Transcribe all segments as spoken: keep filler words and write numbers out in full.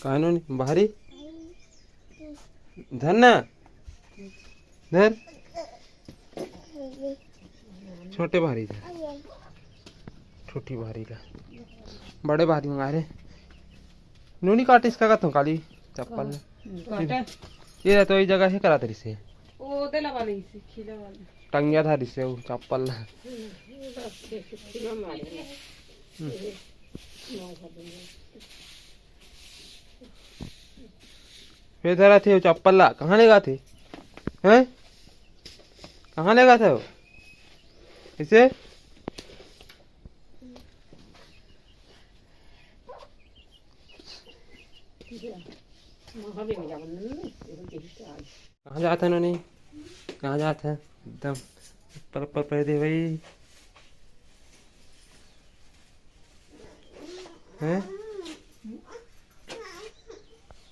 काहे नोनी, भारी? धर ना। धर। छोटे भारी धर। छोटी भारी ला। बड़े भारी मंगा रे। नोनी काटिस का कहत हूँ काली चप्पल ला। काटे। ये रहा तो ये जगह हे करा तरी से। ओ देला वाली से, खिला वाली। टंगिया धरी से वो चप्पल ला। हम्म, ये बस ये खिला मारे। हम्म। फेर धरत हे वो चप्पल ला, कहाँ लेगथे? हैं? कहाँ लेगथे वो? इसे? कहाँ जात हे नोनी? कहाँ जात हे? एकदम ऊपर ऊपर पैर दे भाई। हैं?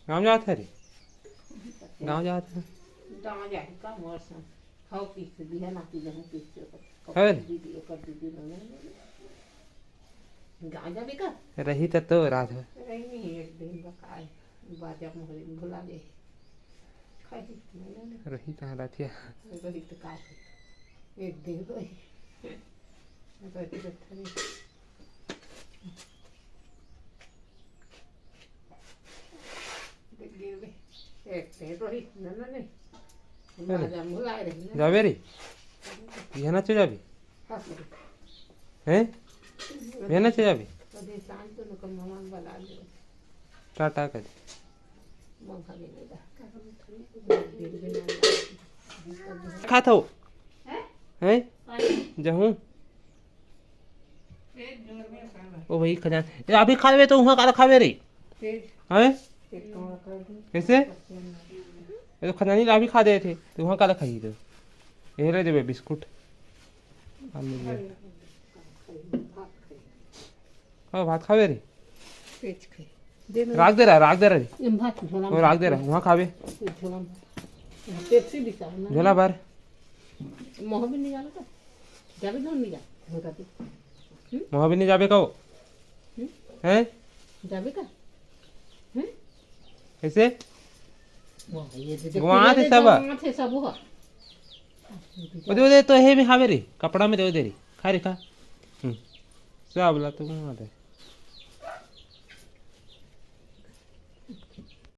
गाँव जात हे रे? गाँव जात हे? गाँव जाही का मोर संग? हव पीस दिया ना कि जहूँ पीस के ओकर है रे? दीदी, ओकर दीदी लोग। गाँव जाबे का? रही त तो रात हो। रही नहीं, एक दिन बकाए। बाजा मोहरी में भुला दे। खाई नहीं ना। रही कहाँ रात या? रही तो का है? एक दिन रही। रही तो थोड़ी। देख गिर गई। एक दिन रही, ना, ना, नहीं। अरे। बाजा में भुला रही ना। जाबे रे? बिहान च जाबे? हाँ, सर। हैं? बिहान च जाबे? अभी शाम को नको ममान बना ले। टाटा कर। खात हो? हैं? जहूँ? ओ भाई, खजान-, ए, अभी खावे तो उहाँ काला खावे रे? हैं? कैसे? ये तो खजानी ला अभी खा दे थे, तो उहाँ काला खाई तो। ये ले देबे बिस्कुट। आ, मिल गया। हाँ, भात खावे रे। पेच खाई। दे ना। राख दे रहा, राख दे रहा रे। ये भात झोला वो में राख दे रहा, वहाँ खावे। ये झोला में। पेप्सी भी चाहो ना। झोला भर। मोह भी नहीं जाना का? जाबे घर नहीं जा, होता तू। हम्म? मोह भी नहीं जाबे का वो? हम्म? हैं? जाबे का? हम्म? कैसे? वाह, ये दे, दे, वहाँ पूरा थे दे, सब। वहाँ थे सब हुआ। वो दे, वो दे, तो हे में हावे रे, कपड़ा में दे, वो दे रे। खा रे, खा। हम्म। सब ला तो वहाँ दे।